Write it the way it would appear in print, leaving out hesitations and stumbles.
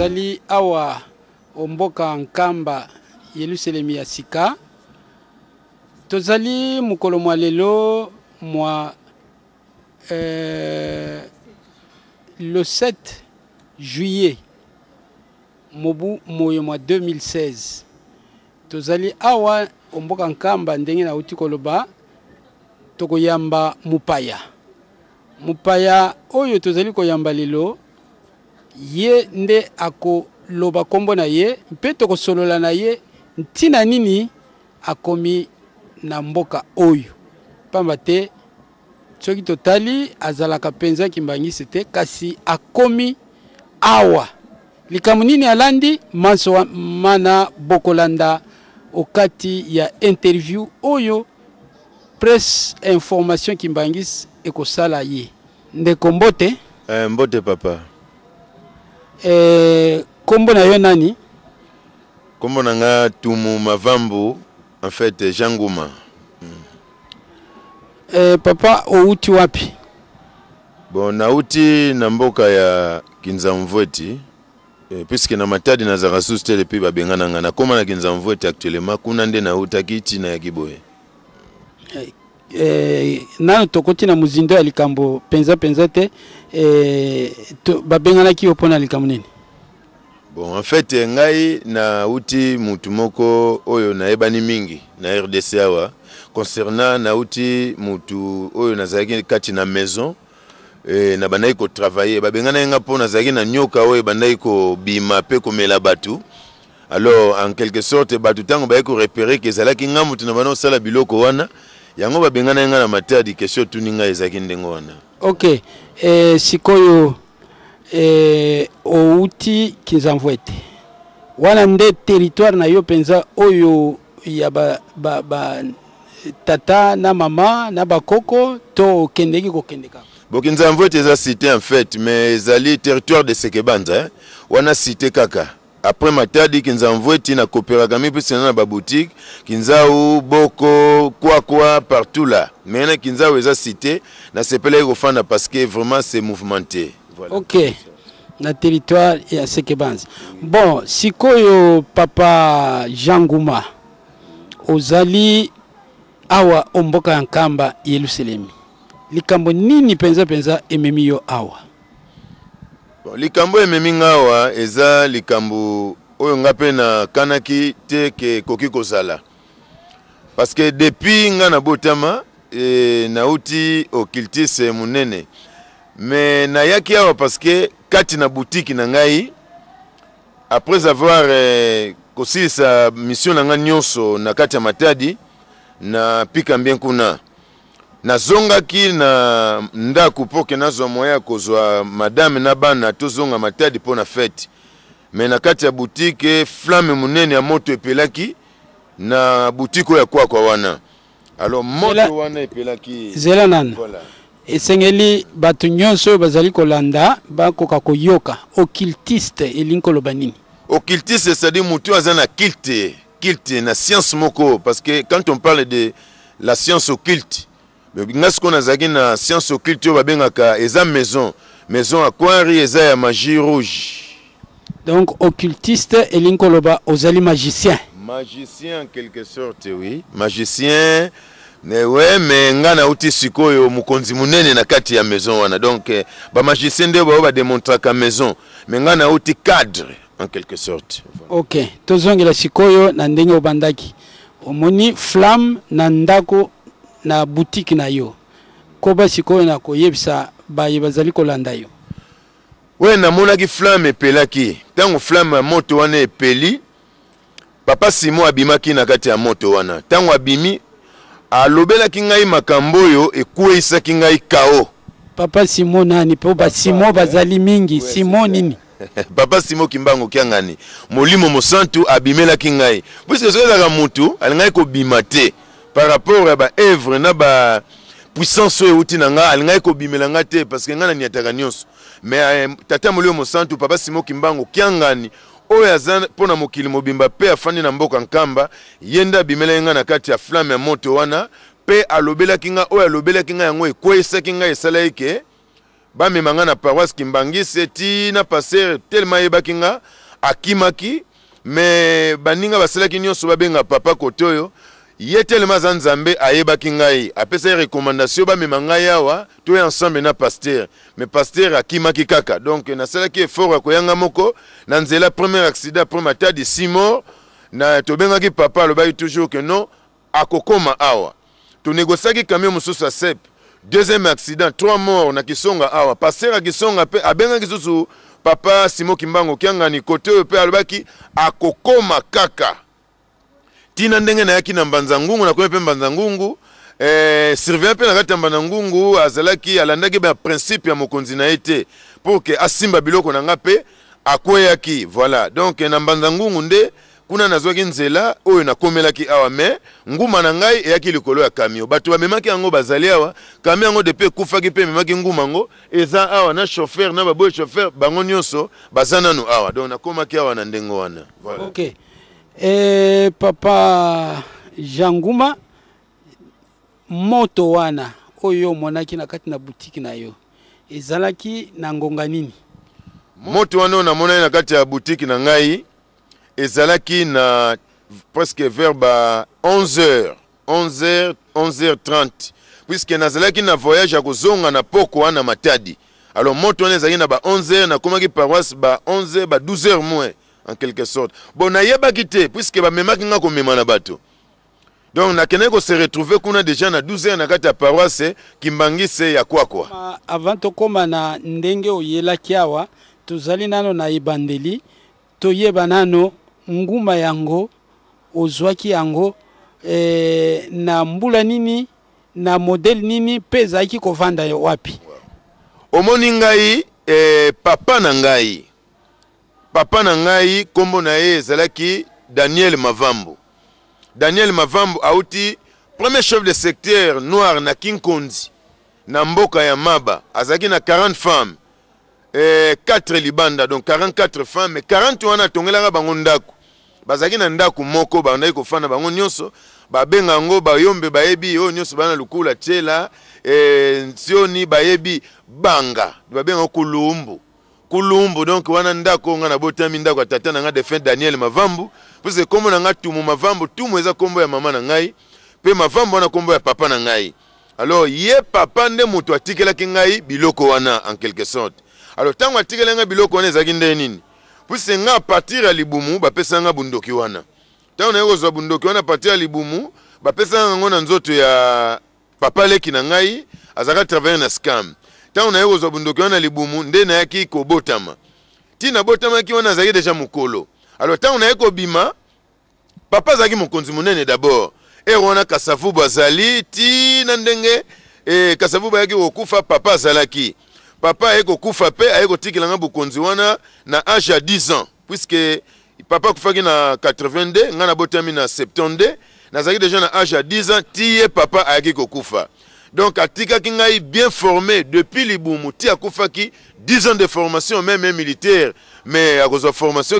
Tozali awa o mboka Nkamba, Yelusalemi ya sika. Tozali mokolo mwa lelo mwa le 7 juillet mobu moyo mwa 2016. Tozali awa o mboka Nkamba, ndenge nauti koloba, tokoyamba mopaya. Mopaya oyo tozali koyamba lelo, ye nde akoloba kombo na ye mpe tokosolola na ye ntina nini akomi na mboka oyo. Pamba te soki totali azalaka mpenza kimbangisi te, kasi akomi awa. Likambo nini alandi manso mana bokolanda okati ya interview oyo Presse Information Kimbangis ekosala ye. Ndeko mbote. Mbote papa. Kombo na yo nani? Kombo na nga Tumu Mavambu, en fait Jean Nguma. Papa outi wapi? Bon, nauti na mboka ya Kinzamvueti, puisque na Matadi nazalaka susu te depuis babengana nga. Nakoma na Kinzamvueti actuellement, kuna nde nautaki ntina ya kiboye. Nano tokoti na mozindo ya likambo mpenza mpenza te. Babenganaki yo mpona likambo nini? Bon, en fait ngai nauti mutu moko oyo nayebani mingi na RDC awa concernant, nauti mutu oyo nazalaki kati na maison, na bandaki kotravailler. Babenganaki nga mpo nazalaki na nyoka oyo ebandaki kobima mpe komela bato. Alors en quelque sorte bato ntango baye korepérer ke ezalaki nga motu na banda kosala biloko wana, yango babenganaki nga na Matadi. Question otuni ngai ezalaki ndenge wana. Ok, sikoyo outi Kinzamvuete wana nde territoire na yo mpenza oyo ya ba tata na mama na bakoko, to okendeki kokende kaka? Bon, Kinzamvuete eza cité en fait, mais ezali territoire de Sekebanza, hein? Wana cité kaka après Matadi. Kinzamvueti na kopéraka mi puisque na baboutique Kinzau, Boko, Kwakwa, partout là. Mais na Kinzau eza cité, nasepelaki kofanda parce que vraiment c'est mouvementé, voilà. Ok, na territoire ya Sekebanza. Bon, sikoyo papa Jean Nguma, ozali awa o mboka ya Nkamba Yelusalemi, likambo nini mpenza mpenza ememi yo awa? Bon, likambo ememi nga awa eza likambo oyo nga mpe nakanaki te ke ekoki kozala, parce que depuis nga nabotama, nauti occultiste monene. Mais nayaki awa parce que kati na boutique na ngai, après avoir kosilisa mission na ngai nyonso na kati ya Matadi na pika mbien kuna, nazongaki na ndako mpo ke nazwa moyen ya kozwa madame na bana, tozonga Matadi mpo na fête. Mais na kati ya boutique, flamme monene ya moto epelaki na boutique oyo ya Kwakwa wana. Alors moto wana epelaki. Zela nanu. Voilà. Esengeli bato nyonso oyo bazali kolanda bakoka koyoka occultiste elingi koloba nini. Occultiste, c'est-à-dire motu aza na culte na science moko, parce que quand on parle de la science occulte, nga sikoyo nazalaki na science occulte oyo babengaka eza maison aquari, eza ya magie rouge. Donc occultiste elingi koloba ozali magicien? Magicien en quelque sorte, oui, magicien. Mais ouais, mais nga nauti sikoyo mokonzi monene na kati ya maison wana. Donc bamagicien nde bao bademontraka maison, mais nga nauti cadre en quelque sorte. Ok, tozongela sikoyo na ndenge obandaki. Omoni flamme na ndako, na boutique na yo. Koba sikoyo na koyebisa baye bazali kolanda yo. We, namonaki flamme epelaki. Ntango flamme ya moto wana epeli, papa Simon abimaki na kati ya moto wana. Ntango abimi, alobelaki ngai makambo oyo ekweyisaki ngai kao. Papa Simon nani? Mpo basimon bazali mingi. Simon nini? Papa Simon Kimbangu Kiangani, molimo mosantu abimelaki ngai, puisque soki ezalaka motu alingaki kobima te par rapport ya baœuvre na ba puissance oyo euti na ngai, alingaki kobimela ngai te, parce que ngai naniataka nyonso. Mais tata molimo mosantu, papa Simon Kimbangu Kiangani, oyo aza mpo na mokili mobimba mpe afandi na mboka Nkamba, ye nde abimelaki ngai na kati ya flamme ya moto wana mpe alobelaki ngai oyo alobelaki ngai. Yango ekweyisaki ngai, esalaki ke bamema ngai na paroisse Kimbangisi ti na pasteur, tellement ayebaki nga. Akimaki, mais baninga basalaki nyonso babenga papa kote oyo ye telema aza Nzambe, ayebaki ngai, apesaki recommandation bamema ngai awa, toya ensemble na pasteur. Mais pasteur akimaki kaka. Donc nasalaki effort ya koyanga moko na nzela. Premier accident après Matadi, six morts na tobengaki papa, alobaki toujours que non, akokoma awa. Tonégociaki camion mosusu ya sep. Deuxième accident, trois morts na Kisonga awa. Pasteur ya Kisonga mpe abengaki susu papa Simo Kimbango Kiangani kote oyo, mpe alobaki akokoma kaka. Ntina ndenge nayaki na Mbanza Ngungu, nakomi mpe Mbanza Ngungu, surveillant mpe na kati ya Mbanza Ngungu azalaki, alandaki baprincipe ya mokonzi na ye te pour que asimba biloko na nga, mpe akweyaki. Voilà, donc na Mbanza Ngungu nde kuna nazwaki nzela oyo nakomelaki awa. Mais nguma na ngai eyaki likolo ya camion. Bato bamemaki yango bazali awa. Camion yango depuis ekufaki mpe ememaki nguma yango, eza awa na chauffeur na baboye chauffeur, bango nyonso baza nanu awa. Donc nakomaki awa na ndenge wana, voilà. Ok, papa Jean Nguma, moto wana oyo omonaki na kati na boutique na yo ezalaki na ngonga nini? Moto wana oyo namonaki na kati ya boutique na ngai ezalaki na presque vers ba 11 heures, 11 heures, 11 heures 30, puisque nazalaki na voyage ya kozonga na poko wana Matadi. Alors moto wana ezalaki na ba 11 heures, nakomaki paroisse ba 11 heures, ba 12 heures moins en quelque sorte. Bon, nayebaki te puisque bamemaki nga komema na bato. Donc nakendaki kose retrouver kuna déjà na 12 heures na kati ya paroisse Kimbangise ya Kwakwa. Avant tokóma na ndenge oyelaki awa, tozali nano na ebandeli. Toyeba nano nguma yango ozwaki yango na mbula nini, na modèle nini, mpe ezalaki kovanda wapi? Omoni ngai, papa na ngai nkombo na ye ezalaki Daniel Mavambo. Daniel Mavambo auti premier chef de secteur noir na Kinkondi, na mboka ya Maba. Azalaki na 40 femmes, 4 libanda, donc 44 femmes. Mais 40 wana atongelaka bango ndako. Bazalaki na ndako moko, bandaki kofanda bango nyonso. Babenga yango bayombe, bayebi oyo nyonso bana lukula tiela, nsioni bayebi banga, babenga yango kulumbu, kulumbu. Donc wana ndako oyo nga nabotami, ndako ya tata na nga défunt Daniel Mavambu, puisque nkombo na nga Tumu Mavambu. Tumu eza nkombo ya mama na ngai, mpe Mavambu wana nkombo ya papa na ngai. Alors ye papa nde moto atikelaki ngai biloko wana en quelque sorte. Alors ntango atikelaki ngai biloko wana, ezalaki nde nini? Puisque nga à partir ya libumu bapesa nga bundoki wana. Ntango naye kozwa bundoki wana à partir ya libumu, bapesanga yango na nzoto ya papa leki na ngai, azalaka travailler na scam. Ntango naye kozwa bundoki wana na libumu, nde nayaki kobotama. Ntina botamaki wana, azalaki déjà mokolo. Alors ntango naye kobima, papa azalaki mokonzi monene d'abord. Ere wana Kasavubu azali ntina ndenge Kasavubu ayaki kokufa, papa azalaki. Papa aye kokufa mpe aye kotikela bokonzi wana na âge ya 10 ans, puisque papa akufaki na 82, ngai nabotami na 72, nazalaki déjà na âge ya 10 ans ti ye papa ayaki kokufa. Donc atikaki ngai bien formé depuis libumu ti akufaki, 10 ans de formation. Même un militaire, mais akozwa formation.